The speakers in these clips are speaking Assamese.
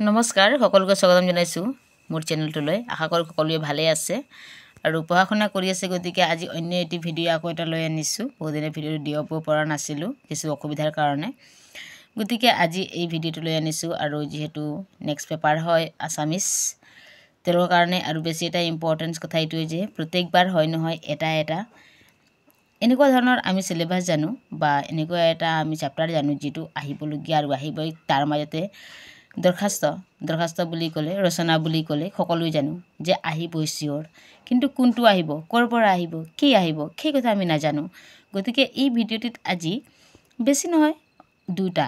নমস্কাৰ, সকলোকে স্বাগতম জনাইছোঁ মোৰ চেনেলটোলৈ। আশা কৰোঁ সকলোৱে ভালেই আছে আৰু পঢ়া শুনা কৰি আছে। গতিকে আজি অন্য এটি ভিডিঅ' আকৌ এটা লৈ আনিছোঁ। বহুদিনে ভিডিঅ'টো দিব পৰা নাছিলোঁ কিছু অসুবিধাৰ কাৰণে। গতিকে আজি এই ভিডিঅ'টো লৈ আনিছোঁ আৰু যিহেতু নেক্সট পেপাৰ হয় আছামিছ, তেওঁলোকৰ কাৰণে আৰু বেছি এটা ইম্পৰ্টেঞ্চ কথা এইটোৱে যে প্ৰত্যেকবাৰ হয় নহয় এটা এটা এনেকুৱা ধৰণৰ আমি চিলেবাছ জানো বা এনেকুৱা এটা আমি চেপ্টাৰ জানো যিটো আহিবলগীয়া আৰু আহিবই। তাৰ মাজতে দৰখাস্ত, দৰখাস্ত বুলি ক'লে, ৰচনা বুলি ক'লে সকলোৱে জানো যে আহিবই চিয়'ৰ, কিন্তু কোনটো আহিব, ক'ৰ পৰা আহিব, কি আহিব, সেই কথা আমি নাজানো। গতিকে এই ভিডিঅ'টিত আজি বেছি নহয়, দুটা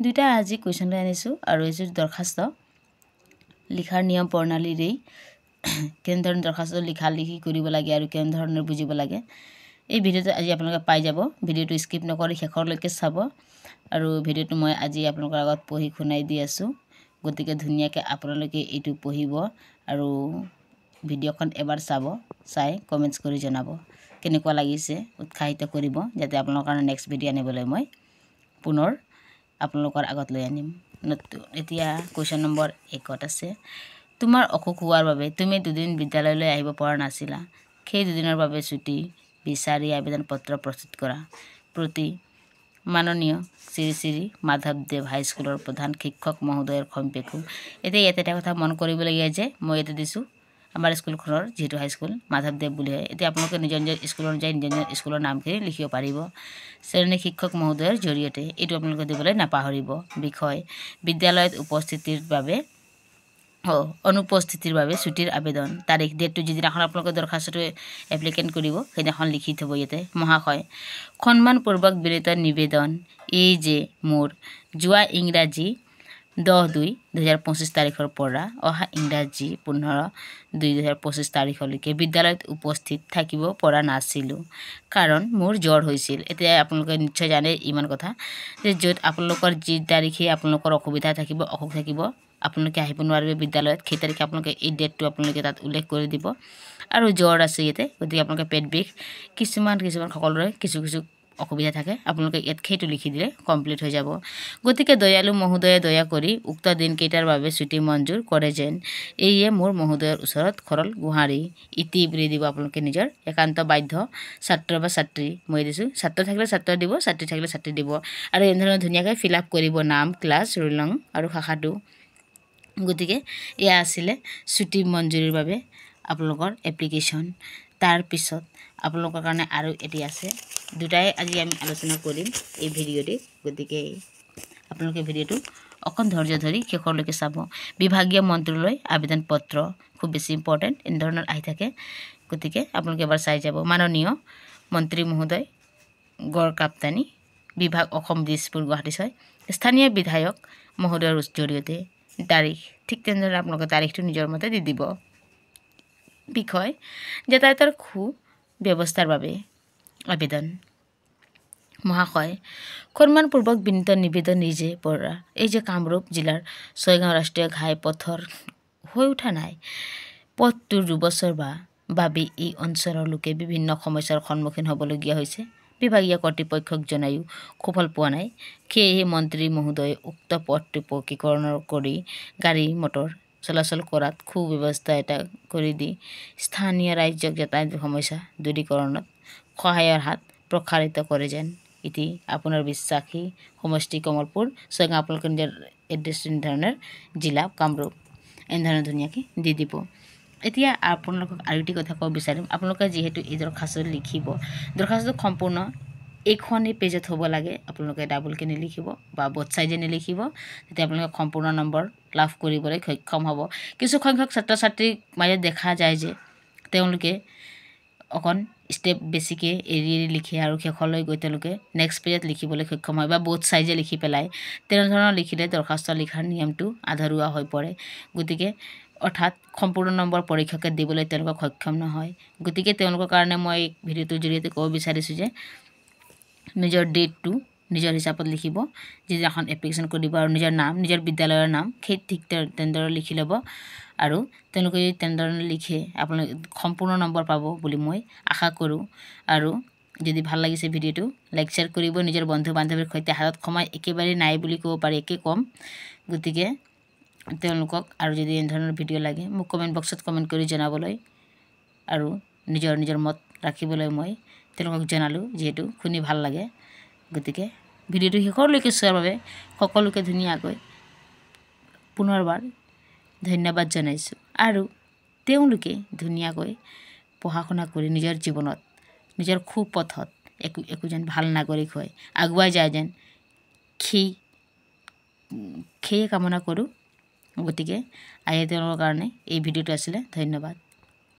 দুটা আজি কুৱেশ্যন লৈ আনিছোঁ। আৰু এইটো দৰখাস্ত লিখাৰ নিয়ম প্ৰণালীৰেই কেনেধৰণে দৰখাস্ত লিখা লিখি কৰিব লাগে আৰু কেনেধৰণে বুজিব লাগে, এই ভিডিঅ'টো আজি আপোনালোকে পাই যাব। ভিডিঅ'টো স্কিপ নকৰি শেষৰলৈকে চাব। আৰু ভিডিঅ'টো মই আজি আপোনালোকৰ আগত পঢ়ি শুনাই দি আছোঁ। গতিকে ধুনীয়াকৈ আপোনালোকে এইটো পঢ়িব আৰু ভিডিঅ'খন এবাৰ চাব, চাই কমেণ্টছ কৰি জনাব কেনেকুৱা লাগিছে, উৎসাহিত কৰিব যাতে আপোনালোকৰ কাৰণে নেক্সট ভিডিঅ' আনিবলৈ মই পুনৰ আপোনালোকৰ আগত লৈ আনিম। নতুন এতিয়া কুৱেশ্যন নম্বৰ 1ত আছে, তোমাৰ অসুখ হোৱাৰ বাবে তুমি দুদিন বিদ্যালয়লৈ আহিব পৰা নাছিলা। সেই দুদিনৰ বাবে ছুটি বিচাৰি আবেদন পত্ৰ প্ৰস্তুত কৰা। প্ৰতি মাননীয় শ্ৰী শ্ৰী মাধৱদেৱ হাইস্কুলৰ প্ৰধান শিক্ষক মহোদয়ৰ সমীপেক্ষো। এতিয়া ইয়াতে এটা কথা মন কৰিবলগীয়া যে মই ইয়াতে দিছোঁ আমাৰ স্কুলখনৰ যিহেতু হাইস্কুল মাধৱদেৱ বুলি হয়। এতিয়া আপোনালোকে নিজৰ নিজৰ স্কুলৰ অনুযায়ী নিজৰ নিজৰ স্কুলৰ নামখিনি লিখিব পাৰিব। শ্ৰেণী শিক্ষক মহোদয়ৰ জৰিয়তে এইটো আপোনালোকে দিবলৈ নাপাহৰিব। বিষয় বিদ্যালয়ত উপস্থিতিৰ বাবে অনুপস্থিতিৰ বাবে ছুটিৰ আবেদন। তাৰিখ ডেটটো যিদিনাখন আপোনালোকে দৰখাস্তটো এপ্লিকেণ্ট কৰিব সেইদিনাখন লিখি থ'ব ইয়াতে। মহাশয়, সন্মানপূৰ্বক বিনীত নিবেদন এই যে মোৰ যোৱা ইংৰাজী 10/2/2025 তাৰিখৰ পৰা অহা ইংৰাজী 15/2/2025 তাৰিখলৈকে বিদ্যালয়ত উপস্থিত থাকিব পৰা নাছিলোঁ, কাৰণ মোৰ জ্বৰ হৈছিল। এতিয়া আপোনালোকে নিশ্চয় জানে ইমান কথা যে য'ত আপোনালোকৰ যি তাৰিখে আপোনালোকৰ অসুবিধা থাকিব, অসুখ থাকিব, আপোনালোকে আহিব নোৱাৰিব বিদ্যালয়ত, সেই তাৰিখে আপোনালোকে এই ডেটটো আপোনালোকে তাত উল্লেখ কৰি দিব। আৰু জ্বৰ আছে ইয়াতে, গতিকে আপোনালোকে পেট বিষ, কিছুমান কিছুমান সকলোৰে কিছু কিছু অসুবিধা থাকে, আপোনালোকে ইয়াত সেইটো লিখি দিলে কমপ্লিট হৈ যাব। গতিকে দয়ালু মহোদয়ে দয়া কৰি উক্ত দিনকেইটাৰ বাবে ছুটি মঞ্জুৰ কৰে যেন, এইয়ে মোৰ মহোদয়ৰ ওচৰত সৰল গোহাৰি। ইতি বুলি দিব আপোনালোকে নিজৰ একান্ত বাধ্য ছাত্ৰ বা ছাত্ৰী। মই দিছোঁ, ছাত্ৰ থাকিলে ছাত্ৰ দিব, ছাত্ৰী থাকিলে ছাত্ৰী দিব। আৰু এনেধৰণে ধুনীয়াকৈ ফিল আপ কৰিব নাম, ক্লাছ, ৰোল নং আৰু শাখাটো। গতিকে এয়া আছিলে ছুটি মঞ্জুৰিৰ বাবে আপোনালোকৰ এপ্লিকেশ্যন। তাৰপিছত আপোনালোকৰ কাৰণে আৰু এটি আছে, দুটাই আজি আমি আলোচনা কৰিম এই ভিডিঅ'টি। গতিকে আপোনালোকে ভিডিঅ'টো অকণ ধৈৰ্য ধৰি শেষলৈকে চাব। বিভাগীয় মন্ত্ৰীলৈ আবেদন পত্ৰ খুব বেছি ইম্পৰ্টেণ্ট, এনেধৰণৰ আহি থাকে, গতিকে আপোনালোকে এবাৰ চাই যাব। মাননীয় মন্ত্ৰী মহোদয়, গড় কাপ্তানি বিভাগ, অসম, দিছপুৰ, গুৱাহাটী 6, স্থানীয় বিধায়ক মহোদয়ৰ জৰিয়তে। তাৰিখ ঠিক তেনেদৰে আপোনালোকে তাৰিখটো নিজৰ মতে দি দিব। বিষয় যাতায়াতৰ সু ব্যৱস্থাৰ বাবে আবেদন। মহাশয়, সন্মানপূৰ্বক বিনীত নিবেদন নিজে পৰা এই যে কামৰূপ জিলাৰ ছয়গাঁও ৰাষ্ট্ৰীয় ঘাইপথৰ হৈ উঠা নাই। পথটোৰ দুবছৰ বা বাবে এই অঞ্চলৰ লোকে বিভিন্ন সমস্যাৰ সন্মুখীন হ'বলগীয়া হৈছে। বিভাগীয় কৰ্তৃপক্ষক জনায়ো সুফল পোৱা নাই। সেয়েহে মন্ত্ৰী মহোদয়ে উক্ত পথটো পকীকৰণৰ কৰি গাড়ী মটৰ চলাচল কৰাত সুব্যৱস্থা এটা কৰি দি স্থানীয় ৰাইজক যাতায়াত সমস্যা দূৰীকৰণত সহায়ৰ হাত প্ৰসাৰিত কৰে যেন। ইতি আপোনাৰ বিশ্বাসী, সমষ্টি কমলপুৰ, ছয়গাঁও। আপোনালোকে নিজৰ এড্ৰেছ এনেধৰণৰ, জিলা কামৰূপ, এনেধৰণে ধুনীয়াকৈ দি দিব। এতিয়া আপোনালোকক আৰু এটি কথা ক'ব বিচাৰিম, আপোনালোকে যিহেতু এই দৰখাস্ত লিখিব, দৰখাস্তটো সম্পূৰ্ণ এইখনেই পেজত হ'ব লাগে। আপোনালোকে ডাবুলকৈ নিলিখিব বা বোথ চাইজে নিলিখিব, তেতিয়া আপোনালোকে সম্পূৰ্ণ নম্বৰ লাভ কৰিবলৈ সক্ষম হ'ব। কিছু সংখ্যক ছাত্ৰ ছাত্ৰীৰ মাজত দেখা যায় যে তেওঁলোকে অকণ ষ্টেপ বেছিকৈ এৰি এৰি লিখে আৰু শেষলৈ গৈ তেওঁলোকে নেক্সট পেজত লিখিবলৈ সক্ষম হয় বা বোথ চাইজে লিখি পেলায়। তেনেধৰণৰ লিখিলে দৰখাস্ত লিখাৰ নিয়মটো আধৰুৱা হৈ পৰে। গতিকে অৰ্থাৎ সম্পূৰ্ণ নম্বৰ পৰীক্ষকে দিবলৈ তেওঁলোকক সক্ষম নহয়। গতিকে তেওঁলোকৰ কাৰণে মই ভিডিঅ'টোৰ জৰিয়তে ক'ব বিচাৰিছোঁ যে নিজৰ ডেটটো নিজৰ হিচাপত লিখিব, যিদিনাখন এপ্লিকেশ্যন কৰিব, আৰু নিজৰ নাম, নিজৰ বিদ্যালয়ৰ নাম সেই ঠিক তেনেদৰে লিখি ল'ব। আৰু তেওঁলোকে যদি তেনেধৰণে লিখে আপোনালোকে সম্পূৰ্ণ নম্বৰ পাব বুলি মই আশা কৰোঁ। আৰু যদি ভাল লাগিছে ভিডিঅ'টো লাইক শ্বেয়াৰ কৰিব নিজৰ বন্ধু বান্ধৱীৰ সৈতে। হাতত সময় একেবাৰেই নাই বুলি ক'ব পাৰি, একে কম। গতিকে তেওঁলোকক আৰু যদি এনেধৰণৰ ভিডিঅ' লাগে, মোক কমেণ্ট বক্সত কমেণ্ট কৰি জনাবলৈ আৰু নিজৰ নিজৰ মত ৰাখিবলৈ মই তেওঁলোকক জনালোঁ, যিহেতু শুনি ভাল লাগে। গতিকে ভিডিঅ'টো শেষৰলৈকে চোৱাৰ বাবে সকলোকে ধুনীয়াকৈ পুনৰবাৰ ধন্যবাদ জনাইছোঁ। আৰু তেওঁলোকে ধুনীয়াকৈ পঢ়া শুনা কৰি নিজৰ জীৱনত নিজৰ সুপথত একোজন ভাল নাগৰিক হৈ আগুৱাই যায় যেন সেয়ে কামনা কৰোঁ। গতিকে আজি তেওঁলোকৰ কাৰণে এই ভিডিঅ'টো আছিলে। ধন্যবাদ।